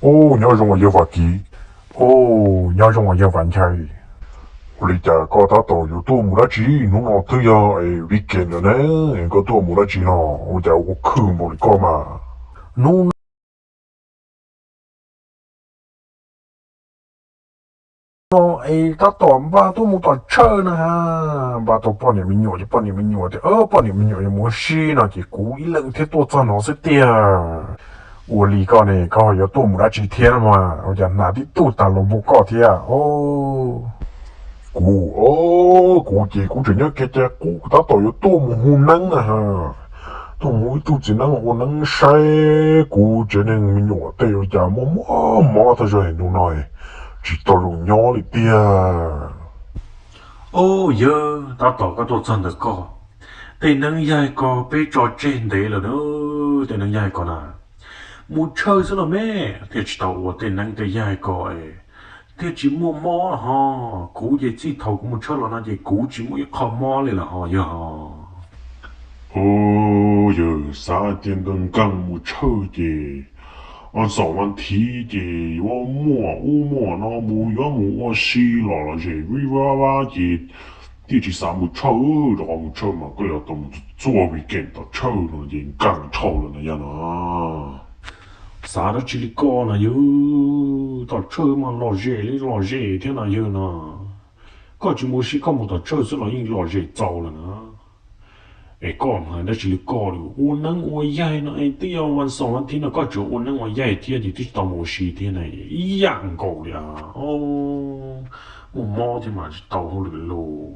Ub, nyob zoo os yawg Vam Kiv. Ub, nyob zoo os yawg Vam Nchai. Ua li cas koj tab tom yuav tuaj mus dab tsi? Hnub no twb yog weekend lawm ne, koj tuaj mus dab tsi no? Ua cas ua khwj npaum li koj mas? Hnub no es tab tom npaj tuaj mus tom tshawj na ha. Npaj tau poj niam me nyuam ces poj niam me nyuam tias poj niam me nyuam yuav mus ua si no ces kuv ib leeg thiaj tuaj txog no xwb tiag. Ua li koj ne, koj ho yuav tuaj mus dab tsi thiab no mas? Ua cas hnav tib tug tas los npog koj thiab? Kuv, kuv ces kuv tseem nyob kev cai qub, kuv tab tom yuav tuaj mus hu neeb na ha. Tuaj mus hu ib tug txiv neeb ua neeb saib kuv tsev neeg me nyuam tej ua cas muaj mob mob tag zog ntu no, tsis tau zoo nyob li tiag. Ub, yawg, tab tom koj tuaj txog ntawm koj, tej neeb yaig ko peb tso tseg ntev lawm na. Tej neeb yaig ko na, mus tshawj xwb los me, thiaj tsis tau ua tej neeb tej yaig ko es thiaj tsis muaj mob ho. Kuv ces txij thaum kuv mus tshawj los no ces kuv tsis muaj ib qho mob li lawm ho yawg ho. Ub, yawg, xav tias nkees nkees mus tshawj ces ua xaum ua nthiv ces yuav muaj ub muaj no, mus yuav mus ua si los los zem vib vab vab ces thiaj tsis xav mus tshawj. Rau qhov mus tshawj mas koj yuav tau mus txhua weekend tom tshawj no ces nkees dhau lawm na yawg no. Xav dab tsi li koj no yawg, tom tshawj mas lom zem li lom zem thiab no yawg no. Koj tsis mus ua si, koj mus tom tshawj xwb los yeej lom zem txaus lawm na. Es koj mas dab tsi li koj li, ua neeb ua yaig no es twb yog ua xaum ua nthiv no koj tseem ua neeb ua yaig thiab ces twb tsis tau mus ua si thiab na, ib yam nkaus li. Muaj mob thiab mas tsis tau hauj lwm lauj.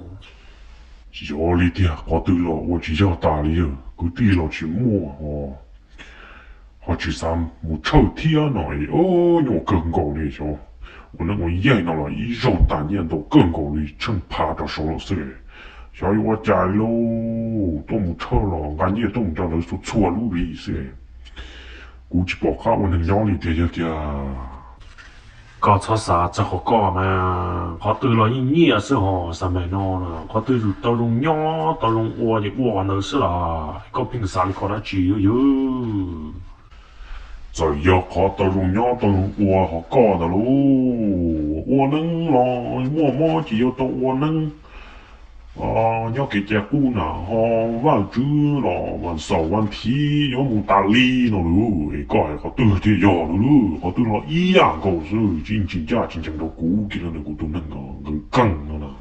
Yog li tiag, qhov twg los ua tsis yog tas li yawg, kwv tij los tsis muaj ho tsis xav mus tshawj thiab no es nyuaj kawg nkaus li xyov. Ua neeb ua yaig no los ib zaug tag nyiaj ntau kawg nkaus li, tsheej phav rau saud lawm xwb. Xyov yuav ua cas lauj, tuaj mus tshawj los nqa nyiaj tuaj mus rau lawv txhua txhua lub vij xwb. Kuv tsis pom qab ua neeg nyob li tiag yawg tiag. Koj txhob xav txog qhov koj mas, qhov twg los yeej nyiaj xwb ho. Xav mas no, qhov twg tau zoo nyob tau zoo ua ces ua ntawd xwb los koj pheej xav li ko dab tsi yawg? Txawm yog qhov tau zoo nyob tau zoo ua ho koj ntawd lauj, ua neeb los muaj mob ces yuav tau ua neeb, nyob kev cai qub na ho, Vajtswv los vas xaum vas thiv yuav mus tas li no lauj. Es koj hais qhov twg thiaj yog lauj, qhov twg los ib yam nkaus xwb, tsis ncaj tsis ncees rau kuv kiag li, kuv tus neeg nkees nkees no na.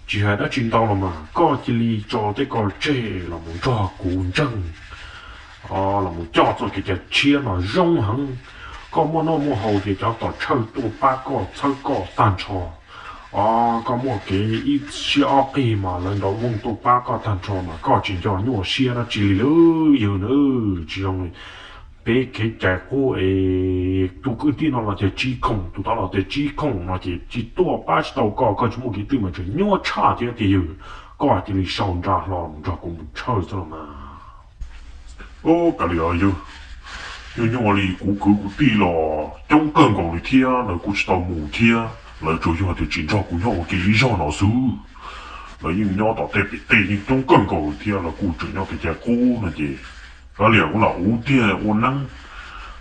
Tsis hais dab tsi ntau los mas koj cia li tso tej ko tseg los mus nrog kuv ntseeg, los mus coj txoj kev cai tshiab no zoo heev. Koj muaj noj muaj haus ces cov tom tshawj tuaj pab koj txhawb koj tag nrho. Koj muaj kev ib siab ob qig mas lawv nrov voog tuaj pab koj tag nrho mas koj tsis nco nyuaj siab dab tsi li lauj yawg na. Tsis zoo li peb kev cai qub es tus kwv tij no los tias tsib khoom, tus tod los tias tsib khoom no ces tsis tuaj pab tsis tau koj, koj tsis muaj kev twj mas tseem nyuaj tshaj thiab tiag yawg. Koj cia li sau nra hlo mus nrog kuv mus tshawj xwb los mas. Ub, kav liam yawg, nyuaj nyuaj li kuv kwv kuv tij los coob kawg nkaus li thiab, lawv kuj tsis tau mus thiab, lawv tsuas yog tias tsis nrog kuv nyob ua ke ib zog no xwb. Lawv yeej nyob tom tej pem tej yeej coob kawg nkaus li thiab, lawv kuj tseem nyob kev cai qub no ces kav liam kuv lam ua tiag ua neeb,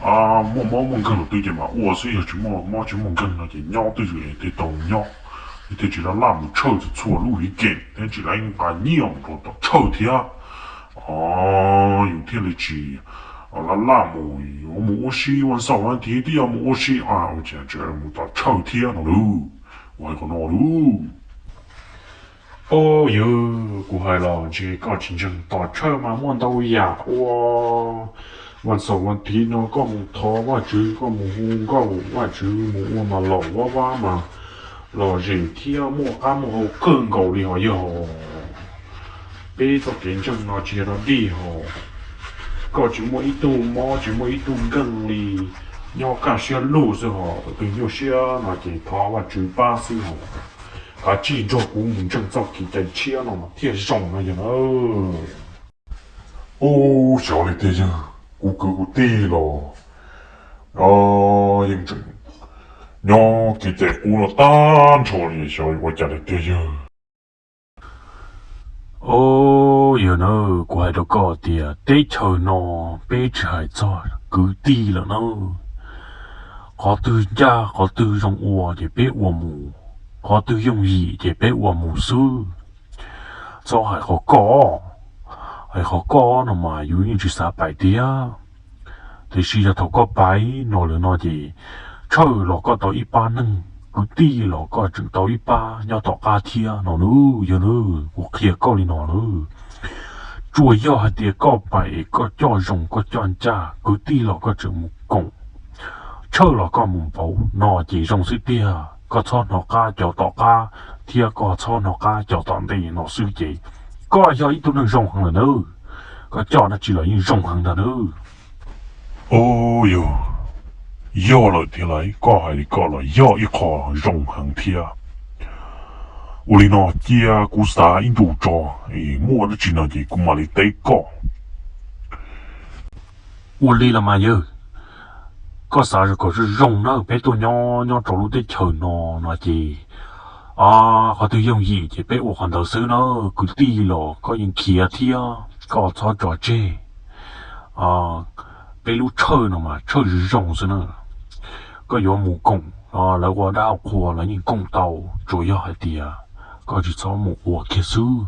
muaj mob muaj nkeeg los twg ces mam ua xwb, yog tsis muaj mob tsis muaj nkeeg no ces nyob twj ywm thiaj tau nyob, thiaj tsis laj laj mus tshawj txhua txhua lub weekend thiab tsis laj nqa nyiaj mus rau tom tshawj thiab. Yus thiaj li tsis laj laj mus, yuav mus ua si ua xaum ua nthiv twb yog mus ua si, ua cas tseem mus tom tshawj thiab no lauj. Kuv hais qhov no lauj. Ub yawg, kuv hais los ntshe koj tsis ntseeg, tom tshawj mas muaj ntau yam ua. Vas xaum vas thiv no koj mus thov Vajtswv, koj mus hu nkauj Vajtswv mus ua mas laus vab vab mas lom zem thiab muaj qab muaj hau kawg nkaus li hos yawg. Peb txoj kev ntseeg no tsis yog dog dig hos. Koj tsis muaj ib tug mob tsis muaj ib tug nkeeg li, nyob kaj siab lug xwb hos. Tus twg nyuaj siab no ces thov Vajtswv pab xwb hos. Kav tsij nrog kuv mus ntseeg txoj kev cai tshiab no thiaj zoo no yawg na. Ub, xyov li tiag yawg, kuv kwv kuv tij los yeej tseem nyob kev cai qub no tag nrho li, xyov ua cas li tiag yawg. Ub yawg na, kuv hais rau koj tias teb chaws no peb tsis hais txog kwv tij lawm na, Qhov twg ncaj qhov twg zoo ua ces peb ua mus, qhov twg yooj yim ces peb ua mus xwb. Txhob hais qhov koj, hais qhov koj no mas yus yeej tsis xav pais tiag. Tiam sis yog thaum koj pais no lawm no ces tshawj los koj tau ib pab neeg, kwv tij los koj tseem tau ib pab nyob tom qab thiab no nawb. Yog nawb, kuv qhia koj li no nawb. Tsuas yog hais tias koj pais es koj coj zoo koj coj ncaj, kwv tij los koj tseem mus koom, tshawj los koj mus npaum no ces zoo xwb tiag. Koj txhob hnov qab cov tom qab thiab koj txhob hnov qab cov tom ntej no xwb ces koj yog ib tug neeg zoo heev lawm nawb. Koj coj dab tsi los yeej zoo heev ntag nawb. Au, yog, yog lawm thiab lauj, koj hais li koj los yog ib qho zoo heev thiab. Ua li no cia kuv xav ib ntus tso, es muaj dab tsi no ces kuv mam li teb koj. Ua li los mas yawg, koj xav kom zoo zoo na, peb tuaj nyob nyob rau lub teb chaws no no ces qhov twg yooj yim ces peb ua qhov ntawd xwb na. Kwv tij los koj yeej khiav thiab koj txhob tso tseg. Peb lub tshawj no mas tshawj zoo zoo xwb na. Koj yuav mus koom, lawv ua dab ua qhua los yeej koom tau, tsuas yog hais tias koj tsis txhob mus ua kiag xwb.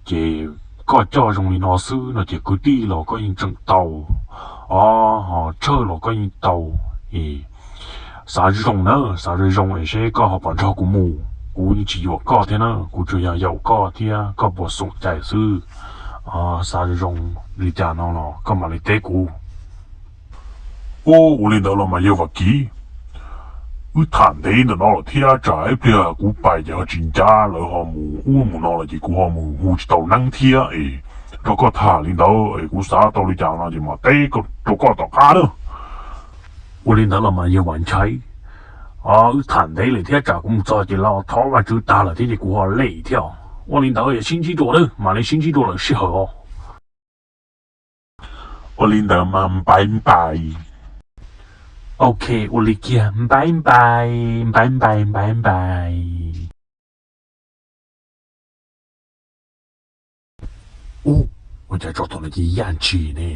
Ces koj coj zoo li no xwb no ces kwv tij los koj yeej tseem tau, o, tshawj los koj yeej tau. Xav zoo na, xav zoo zoo es seb koj ho puas nrog kuv mus. Kuv yeej tsis yuam koj thiab na, kuv tsuas yog yaum koj thiab koj puas xoom cai xwb. Xav zoo zoo li cas no los koj mam li teb kuv. Ua li ntawd los mas yawg Vam Kiv, wb tham ntev ntawm no lawm thiab tsam ib pliag kuv pais ces ho tsis ncaj lawv ho mus ub mus no lawm ces kuv ho mus hu tsis tau neeb thiab es rau koj tham li ntawd es kuv xav tau li cas no ces mam teb rau koj tom qab na. Ua li ntawd los mas yawg Vam Nchaiv, wb tham ntev lawm thiab tsam kuv mus txog ces los thov Vajtswv tag lawm thiab ces kuv ho lem thiab. Ua li ntawd sib ntsib dua lawm, mam li sib ntsib dua lawm sij hawm os. Ua li ntawd mas npaiv npais. Ok, ua li kiag, npaiv npais, npaiv npais, npaiv npais. Ub, ua cas tso thaum no ces yaj ntshis ne.